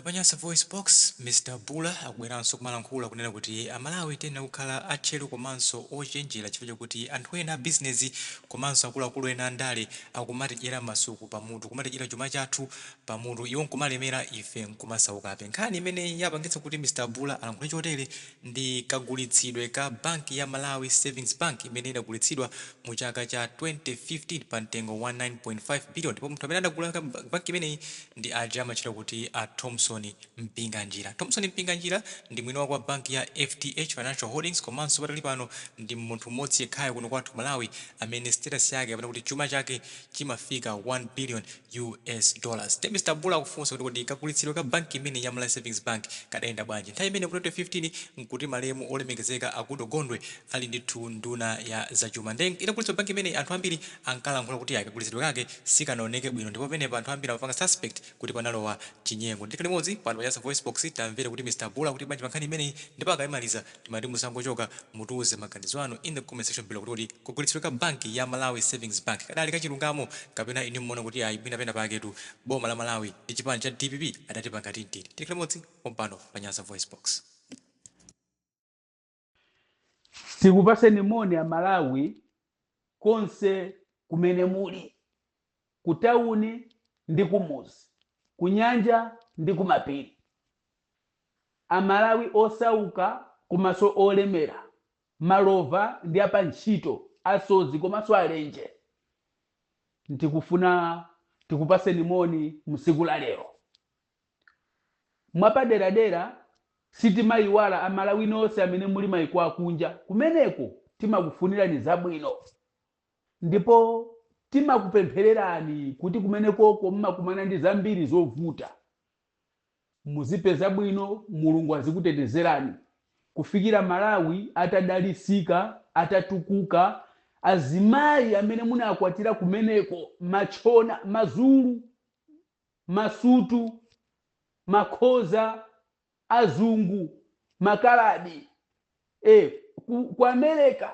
Pano pa Nyasa VoiceBox, Mr Bula akubweranso kumalankhula kunena kuti Amalawi tiyenera kukhala atcheru komanso ochenjera chifukwa chakuti anthu ena a bizinezi komanso akuluakulu ena andale akumatidyera masuku pamutu, kumatidyera chuma chathu pamutu, iwo nkumalemera ife nkumasaukabe. Nkhani imene yapangitsa kuti Mr Bula alankhule chotere ndi kagulitsidwe ka banki ya Malawi Savings Bank imene idagulitsidwa mu chaka cha 2015 pa mtengo wa 9.5 billion ndipo munthu amene adagula banki imeneyi ndi aja amatchedwa kuti a Thomson Mpinganjira. Thomson Mpinganjira ndi mwini wake wa banki ya FDH Financial Holdings komanso padakali pano ndi munthu mmodzi yekhayo kuno kwathu Malawi amene status yake kapena kuti chuma chake chimafika 1 billion US dollars. Ndiye Mr Bula akufunsa kuti kodi kagulitsidwe ka banki imeneyi ya Malawi Savings Bank kadayenda bwanji? Nthawi imeneyo mu 2015 nkuti malemu olemekezeka a Goodall Gondwe ali ndithu nduna ya zachuma. Ndiye itagulitsidwa banki imeneyi anthu ambiri ankalankhula kuti ayi kagulitsidwe kake sikanaoneke bwino ndipo pamenepa anthu ambiri amapanga suspect kuti panalowa chinyengo. Tikhale limodzi pano pa Nyasa VoiceBox tamvere kuti Mr Bula akuti bwanji pa nkhani imeneyi ndipo akaimaliza timati musangochoka mutiuze maganizo anu in the comment section below kuti kodi kagulitsidwe ka banki ya Malawi Savings Bank kadali kachilungamo kapena inu mumaona kuti ayi mwina pena paketu boma la Malawi ndi chipani cha dpp adatipanga tintini. Tikhale limodzi pompano pa Nyasa VoiceBox. Tikupaseni moni Amalawi konse kumene muli, ku tawuni ndi kumuzi, kunyanja ndi kumapiri. Amalawi osauka komanso olemera, malova ndi apantchito, asodzi komanso alenje, ndikufuna tikupaseni moni msiku la lero. Mwapaderadera sitimayiwala Amalawi nonse amene muli maiko akunja, kumeneko timakufunirani zabwino ndipo timakupemphererani kuti kumenekoko mmakumana ndi zambiri zovuta, muzipeza bwino, Mulungu azikutetezerani kufikira Malawi atadalisika, atatukuka. Azimayi amene munakwatira kumeneko, Matchona, Mazulu, Masutu, Makhoza, Azungu, Makaladi, ku America,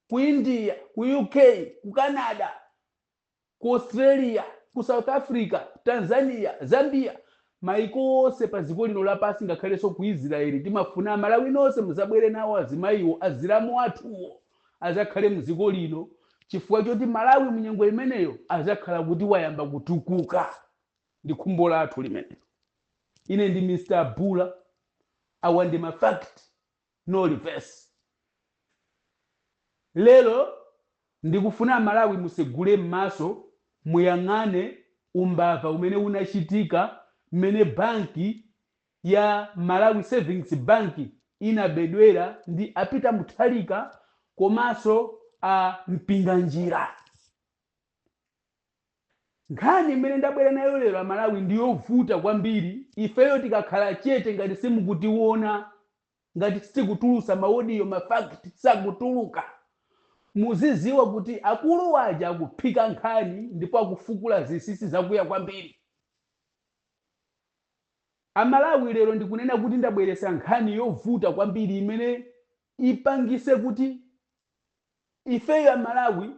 ku India, ku UK, ku Canada, ku Australia, ku South Africa, Tanzania, Zambia, maiko onse pa dziko lino lapansi, ngakhalenso ku Israeli, timafuna Amalawi nonse muzabwere nawo azimayiwo, azilamu athuwo azakhale mdziko lino, chifukwa choti Malawi munyengo imeneyo azakhala kuti wayamba kutukuka. Ndi khumbo lathu limenelo. Ine ndi Mr Bula, awa ndi ma fact, no reverse. Lero ndikufuna Amalawi musegule m'maso, muyang'ane umbava umene unachitika mmene banki ya Malawi Savings Bank inabedwera ndi a Peter Mutharika komanso a Mpinganjira. Nkhani imene ndabwera nayo lero Amalawi ndi yovuta kwambiri. Ifeyo tikakhala chete ngati simukutiona, ngati sitikutulusa ma audio, ma fact sakutuluka, muziziwa kuti akulu aja akuphika nkhani ndipo akufukula zinsinsi zakuya kwambiri. Amalawi, lero ndikunena kuti ndabweresa nkhani yovuta kwambiri imene ipangise kuti ifeyo Amalawi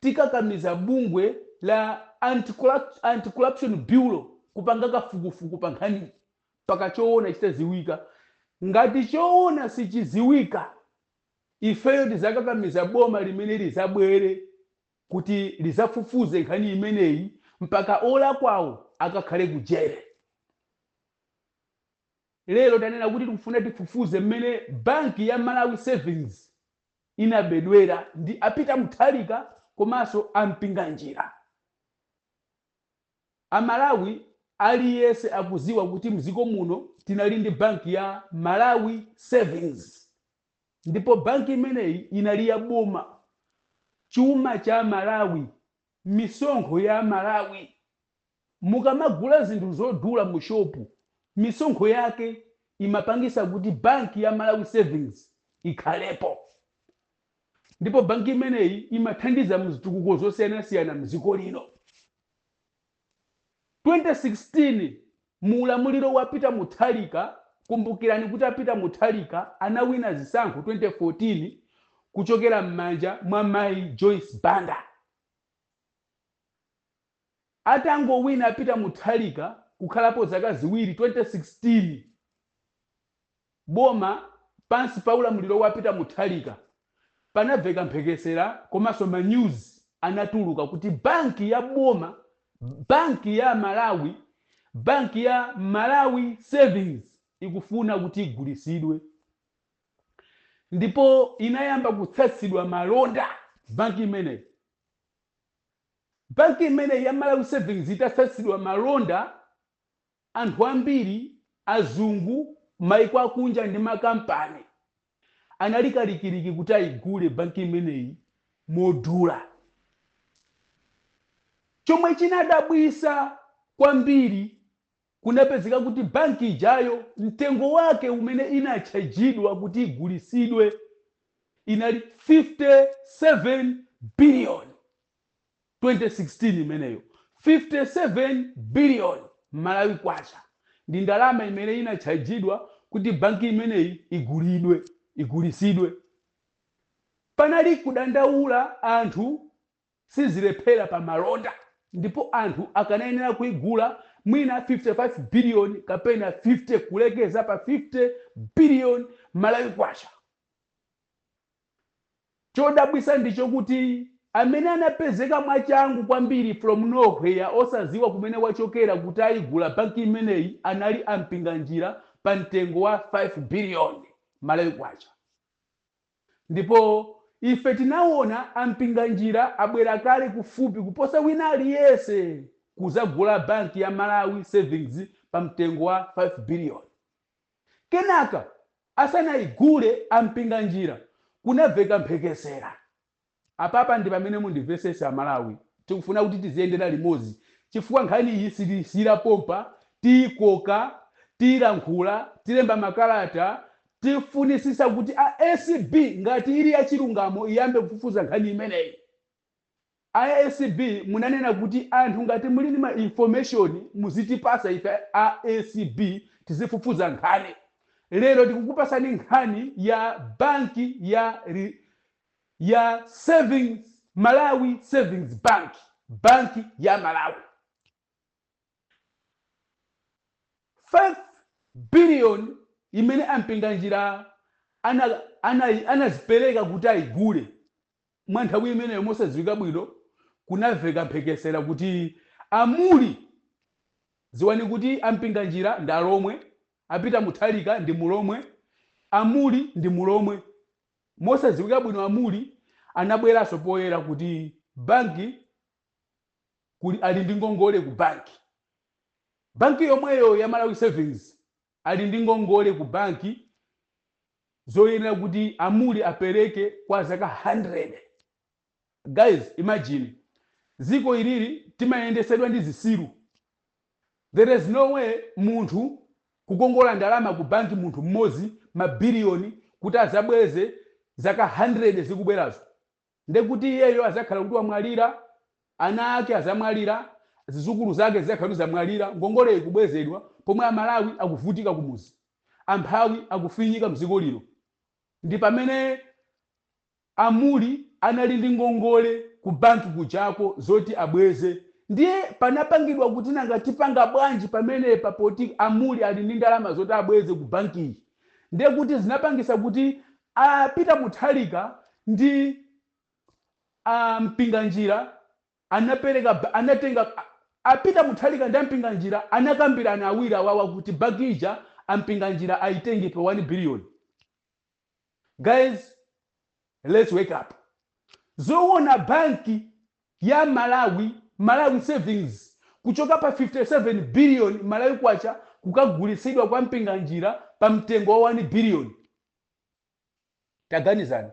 tikakamiza bungwe la Anti-Corruption Bureau kupanga kafukufuku pa nkhaniyi mpaka choona chitaziwika. Ngati choona sichiziwika, ifeyo tizakakamiza boma limene lizabwere kuti lizafufuze nkhani imeneyi mpaka olakwawo akakhale kujere. Lero tanena kuti tikufuna tifufuze mmene banki ya Malawi Savings inabedwera ndi a Peter Mutharika komanso a Mpinganjira. Amalawi aliyense akuziwa kuti mdziko muno tinali ndi banki ya Malawi Savings, ndipo banki imeneyi inali ya boma, chuma cha Malawi, misonkho ya Malawi. Mukamagula zinthu zodula mu shopu, misonkho yake imapangisa kuti banki ya Malawi Savings ikhalepo, ndipo banki imeneyi imathandiza mzitukuko zosiyanasiyana mdziko lino. 2016 mu ulamuliro wa Peter Mutharika, kumbukirani kuti a Peter Mutharika anawina zisankho 2014 kuchokera m'manja mwa mayi Joyce Banda. Atangowina Peter Mutharika, Kukhalapo zaka 2, 2016, boma pansi pa ulamuliro wa Peter Mutharika, panamveka mphekesera komanso ma news anatuluka kuti banki ya boma, banki ya Malawi, banki ya Malawi Savings ikufuna kuti igulisidwe, ndipo inayamba kutsatsidwa malonda banki imeneyi. Banki imeneyi ya Malawi Savings itatsatsidwa malonda, anthu ambiri, azungu, maiko akunja ndi makampani anali kalikiliki kuti ayigule banki imeneyi modula. Chomwe chinadabwisa kwambiri, kunapezeka kuti banki ijayo mtengo wake umene inatchajidwa kuti igulisidwe inali 57 billion. 2016 imeneyo, 57 billion Malawi kwacha ndi ndalama imene inatchajidwa kuti banki imeneyi igulidwe, igulisidwe. Panali kudandaula anthu, sizilephera pa malonda, ndipo anthu akanayenera kuigula mwina 55 billion kapena 50, kulekeza pa 50 billion Malawi kwacha. Chodabwisa ndichokuti amene anapezeka mwachangu kwambiri from nowhere, osaziwa kumene wachokera, kuti ayigula banki imeneyi anali a Mpinganjira pa mtengo wa 5 billion Malawi kwacha. Ndipo ife tinaona a Mpinganjira abwera kale kufupi kuposa wina aliyense kuzagula banki ya Malawi Savings pa mtengo wa 5 billion. Kenaka asanayigule a Mpinganjira, kunamveka mphekesera. Apapa ndi pamene mundimvesese Amalawi, tikufuna kuti tiziyendera limodzi, chifukwa nkhani iyi sitisiyira pompa. Tiyikoka, tiyilankhula, tilemba makalata, tifunisisa kuti a ACB, ngati ili yachilungamo, iyambe kufufuza nkhani imeneyi. A ACB, munanena kuti anthu ngati muli ndi ma information muzitipasa ife a ACB, tizifufuza nkhani. Lero tikukupasani nkhani ya banki ya savings, Malawi Savings Bank, banki ya Malawi. 5 billion imene a Mpinganjira anazipereka kuti ayigule mwa nthawi imeneyo mosadziwika bwino, kunamveka mphekesera kuti amuli ziwani kuti a Mpinganjira ndi Alomwe, a Peter Mutharika ndi Mulomwe, amuli ndi Mulomwe. Mosadziwika bwino amuli anabweranso poyera kuti banki kuli ali ndi ngongole ku banki, banki yomweyo ya Malawi Savings. Ali ndi ngongole ku banki zoyenera kuti amuli apereke kwa zaka 100. Guys, imagine, ziko ilili timayendesedwa ndi zisilu. There is no way munthu kukongola ndalama ku banki, munthu mmodzi, mabiliyoni, kuti azabweze zaka 100 zikubwerazo. Ndekuti iyeyo azakhala kuti wamwalira, ana ake azamwalira, zizukulu zake zizakhala kuti zamwalira, ngongole ikubwezedwa, pomwe Amalawi akuvutika kumuzi, amphawi akufinyika mdziko lino. Ndi pamene amuli anali ndi ngongole ku banki kujako zoti abweze. Ndiye panapangidwa kuti nanga tipanga bwanji pamenepa poti amuli ali ndi ndalama zoti abweze ku bankiyi? Ndiye kuti zinapangisa kuti a Peter Mutharika ndi a Mpinganjira anapereka, anatenga, a Peter Mutharika ndi a Mpinganjira anakambirana awiri awawa kuti banki ija a Mpinganjira ayitenge pa 1 billion. Guys, let's wake up. Zoona banki ya Malawi, Malawi Savings, kuchoka pa 57 billion Malawi kwacha kukagulisidwa kwa Mpinganjira pa mtengo wa 1 billion? Taganizani,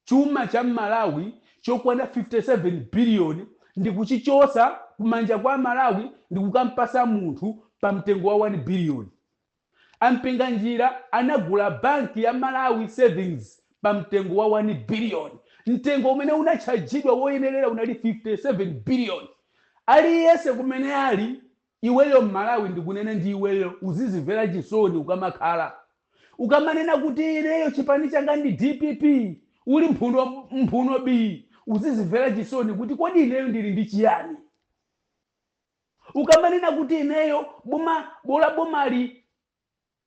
chuma cha Malawi chokwana 57 billion ndikuchichosa kumanja kwa Malawi ndikukampasa munthu pa mtengo wa 1 billion. A Mpinganjira anagula banki ya Malawi Savings pa mtengo wa 1 billion. Mtengo umene unatchajidwa woyenerera unali 57 billion. Aliyense kumene ali, iweyo Mmalawi, ndikunena ndi iweyo, uzizimvera chisoni ukamakhala, ukamanena kuti ineyo chipani changa ndi DPP, uli mphuno mphuno b, uzizimvera chisoni kuti kodi ineyo ndili ndi chiyani? Ukamanena kuti ineyo boma bola bomali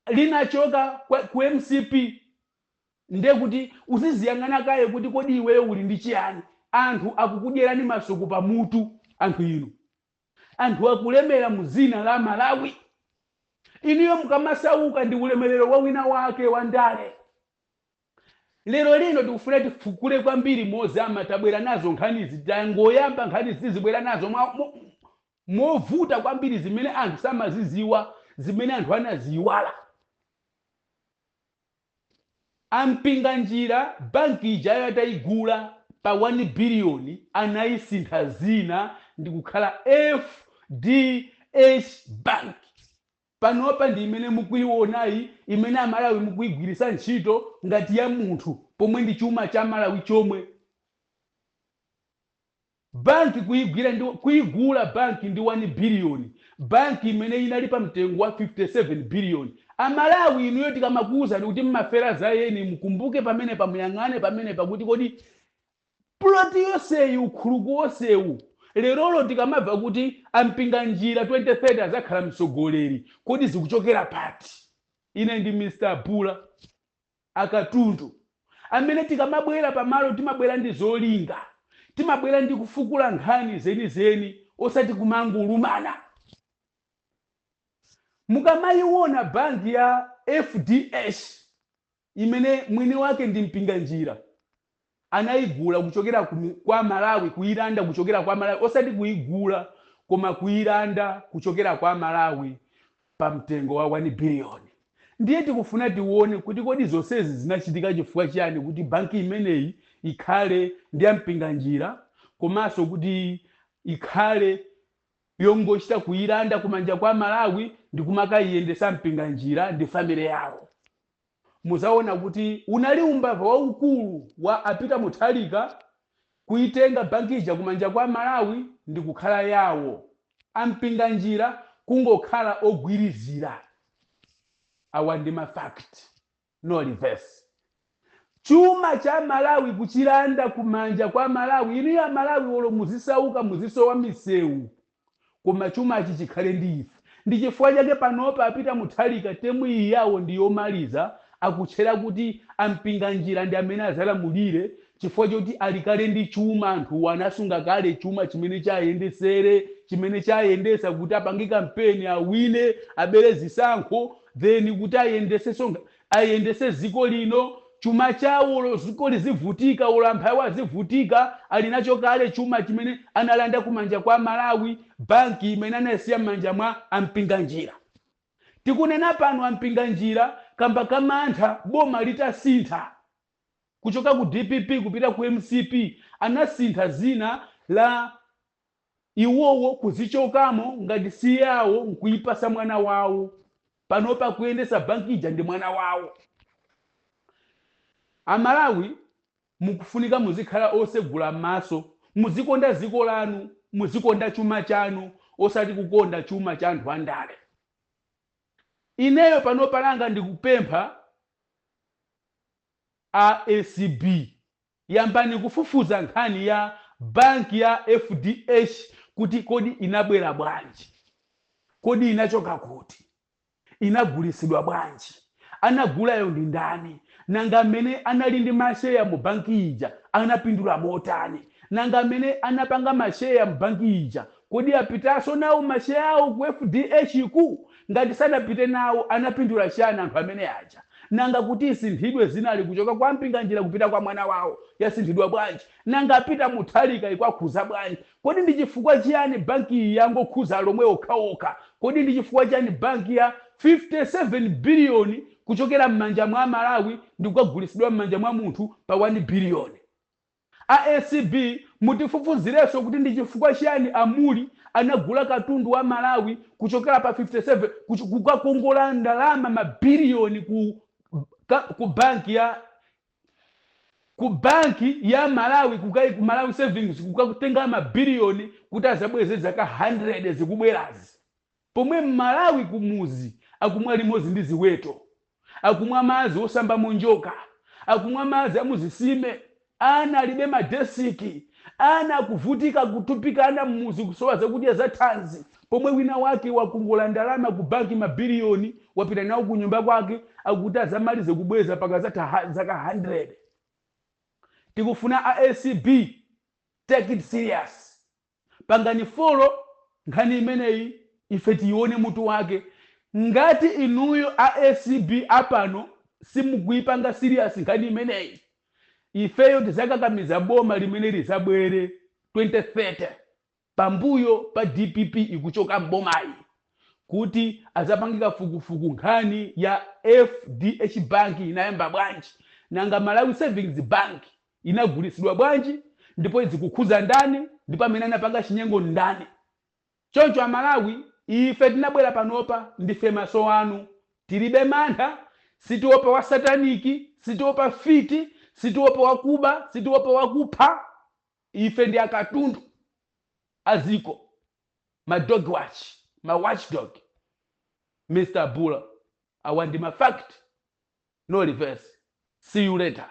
linachoka ku MCP, ndiye kuti uziziyang'ana kaye kuti kodi iweyo uli ndi chiyani? Anthu akukudyerani masuku pamutu. Anthu inu, anthu akulemera mu zina la Malawi. Inuyo mukamasauka ndi ulemerero wa wina wake wa ndale. Lero lino tikufuna tifukule kwambiri mozama. Tabwera nazo nkhanizi, tangoyamba nkhanizi, tizibwera nazo movuta kwambiri, zimene anthu samaziziwa, zimene anthu anaziyiwala. Ampinganjira, banki ijayo atayigula pa 1 biliyoni, anayisintha zina ndi kukhala FDH Bank. Panopa ndi imene mukuionayi, imene Amalawi mukuyigwiritsa ntchito ngati ya munthu, pomwe ndi chuma cha Malawi chomwe. Banki kuyigwira ndi kuyigula banki ndi 1 biliyoni, banki imene inali pa mtengo wa 57 biliyoni. Amalawi inuyo, tikamakuwuzani kuti mmafera za eni, mukumbuke pamene pamuyang'ane pamene pakuti kodi plot yonseyi, ukhuluku wonsewu, lerolo tikamabva kuti Ampinganjira 2030 azakhala mtsogoleri, kodi zikuchokera pati? Ine ndi Mr Bula, akatundu amene tikamabwera pamalo timabwera ndi zolinga, timabwera ndi kufukula nkhani zenizeni, osati kumangulumana. Mukamayiona banki ya FDH imene mwini wake ndi Mpinganjira, anayigula kuchokera kwa Malawi, kuyilanda kuchokera kwa Malawi, osati kuyigula koma kuyilanda kuchokera kwa Malawi pa mtengo wa 1 biliyoni. Ndiye tikufuna tione kuti kodi zonsezi zinachitika chifukwa chiyani, kuti banki imeneyi ikhale ndi yampinganjira, komanso kuti ikhale yongochita kuyilanda kumanja kwa Malawi ndi kumakayiyendesa Mpinganjira ndi family yawo. Muzaona kuti unali umbava waukulu wa Apita Mutharika kuitenga banki ija kumanja kwa Malawi ndi kukhala yawo, Ampinganjira kungokhala ogwirizira. Awa ndi ma fact, no reverse. Chuma cha Malawi kuchilanda kumanja kwa Malawi. Inu ya Malawi, olo muzisauka, muzisowa misewu, koma chumachi chikhale ndi ife. Ndi chifukwa chake panopa Apita Mutharika, term iyi yawo ndi yomaliza, akutchera kuti Ampinganjira ndi amene azalamulire, chifukwa choti ali kale ndi chuma. Anthu anasunga kale chuma chimene chayendesere, chimene chayendesa kuti apange kampeni, awine, abere zisankho, then kuti ayendese ziko lino. Chuma chawo, ziko lizivutika, olo amphawi azivutika, ali nacho kale chuma chimene analanda kumanja kwa Malawi, banki imene anasiya m'manja mwa Ampinganjira. Tikunena pano, Ampinganjira kamba kamantha boma litasintha kuchoka ku DPP kupita ku MCP, anasintha zina la iwowo kuzichokamo ngati si yawo nkuyipasa mwana wawo. Panopa kuyendesa banki ija ndi mwana wawo. Amalawi, mukufunika muzikhala osegula m'maso, muzikonda ziko lanu, muzikonda chuma chanu, osati kukonda chuma cha anthu andale. Ineyo pano palanga ndikupempha a ACB, yambani kufufuza nkhani ya banki ya FDH, kuti kodi inabwera bwanji, kodi inachoka kuti, inagulisidwa bwanji, anagulayo ndi ndani? Nanga amene anali ndi masheya mu banki ija anapindula motani? Nanga amene anapanga masheya mu banki ija, kodi apitanso nawo masheya awo ku FDH ku? Ngati sanapite nawo, anapindula chani anthu amene aja? Nanga kuti isinthidwe zinali kuchoka kwa Mpinganjira kupita kwa mwana wawo, yasinthidwa bwanji? Nanga Apita Mutharika ikwakhuza bwanji? Kodi ndi chifukwa chiyani banki iyi yangokhuza lomwe okhaokha? Kodi ndi chifukwa chiyani banki ya 57 biliyoni kuchokera m'manja mwa Malawi ndi kukagulisidwa m'manja mwa munthu pa 1 biliyoni? A ACB, mutifufuzirenso kuti ndi chifukwa chiyani Amuli anagula katundu wa Malawi kuchokera pa 57 kukakongola ndalama mabiliyoni ku banki ya Malawi, kukai ku Malawi Savings, kukatenga mabiliyoni kuti azabweze zaka 100 zikubwerazi, pomwe Mmalawi kumuzi akumwa limodzi ndi ziweto, akumwa madzi osambamo njoka, akumwa madzi amuzisime, ana alibe madesiki, ana akuvutika, kutupika, ana mmuzi kusowa zakudya za thanzi, Pomwe wina wake wakongola ndalama ku banki mabiliyoni, wapita nawo ku nyumba kwake, akuti azamalize kubweza pakazatha zaka 100. Tikufuna a ACB, take it serious, pangani follow nkhani imeneyi, ife tione mutu wake. Ngati inuyo a ACB apano simukuyipanga serious nkhani imeneyi, ifeyo tizakakamiza boma limene lizabwere 2030 pambuyo pa DPP ikuchoka mbomayi kuti azapange kafukufuku nkhani ya FDH Bank. Inayamba bwanji? Nanga Malawi Savings Bank inagulitsidwa bwanji? Ndipo izikukhuza ndani? Ndipo amene anapanga chinyengo ndani? Choncho Amalawi, ife tinabwera panopa, ndife maso anu, tilibe mantha, sitiopa wa sataniki, sitiopa fiti, sitiopa wakuba, sitiopa wakupha. Ife ndi akatundu aziko, ma dog watch, ma watchdog. Mr Bula, awa ndi ma fact, no reverse. See you later.